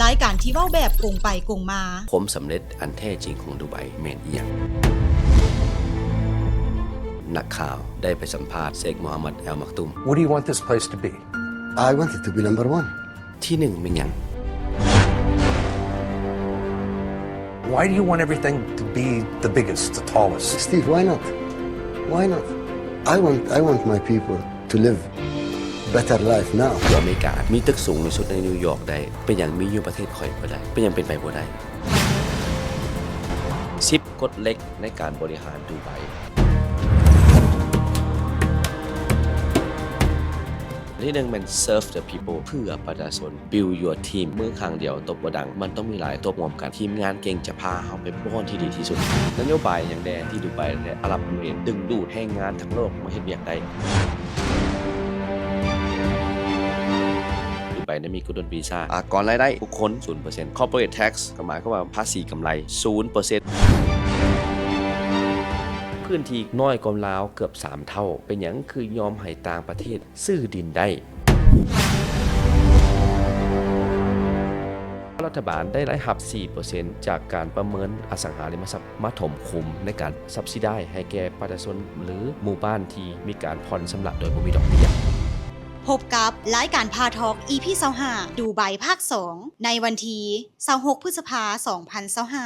ລາຍການທີ່ເວົ້າແບບກົງໄປກົງມາ. ຄວາມສຳເລັດອັນແທ້ຈິງຂອງດູໄບແມ່ນອີ່ຫຍັງ? ນັກຂ່າວໄດ້ໄປສຳພາດເຊກ ໂມຮຳມັດ ແອລ ມັກຕຸມ. What do you want this place to be? I want it to be number one. ທີໜຶ່ງແມ່ນຫຍັງ? Why do you want everything to be the biggest, the tallest? Steve, why not? Why not? I want, I want my people to live better life now. ຢູ່ອາເມລິກາມີຕຶກສູງທີ່ສຸດໃນນິວຢອກໄດ້ ເປັນຫຍັງມີຢູ່ປະເທດຂ້ອຍບໍ່ໄດ້? ເປັນຫຍັງເປັນໄປບໍ່ໄດ້? ສິບກົດເຫຼັກໃນການບໍລິຫານດູໄບ. ອັນທີໜຶ່ງແມ່ນ serve the people ເພື່ອປະຊາຊົນ. Build your team. ມືຂ້າງດຽວຕົບບໍ່ດັງ, ມັນຕ້ອງມີຫຼາຍຕົບຮ່ວມກັນ. ທີມງານເກັ່ງຈະພາເຮົາໄປບ່ອນທີ່ດີທີ່ສຸດ. ນະໂຍບາຍຫຍັງແດ່ທີ່ດູໄບ ແລະ ອາຣັບເອມິເຣດດຶງດູດແຮງງານທັງໂລກມາເຮັດວຽກໄດ້? ດູໄບໄດ້ມີ Golden Visa ອາກອນລາຍໄດ້ບຸກຄົນ ສູນເປີເຊັນ. Corporate tax ກໍໝາຍຄວາມວ່າພາສີກຳໄລ ສູນເປີເຊັນ. ພື້ນທີ່ນ້ອຍກວ່າລາວເກືອບສາມເທົ່າ, ເປັນຫຍັງຄືຍອມໃຫ້ຕ່າງປະເທດຊື້ດິນໄດ້? ລັດຖະບານໄດ້ລາຍຮັບສີ່ເປີເຊັນຈາກການປະເມີນອະສັງຫາລິມະຊັບມາຖົມຂຸມໃນການ subsidize ໃຫ້ແກ່ປະຊາຊົນ ຫຼື ໝູ່ບ້ານທີ່ມີການຜ່ອນຊຳລະໂດຍບໍ່ມີດອກເບ້ຍ. ພົບກັບລາຍການພາທອກ ອີ ພີ ຊາວຫ້າ ດູໄບພາກສອງ ໃນວັນທີຊາວຫົກ ພຶດສະພາ ສອງພັນຊາວຫ້າ.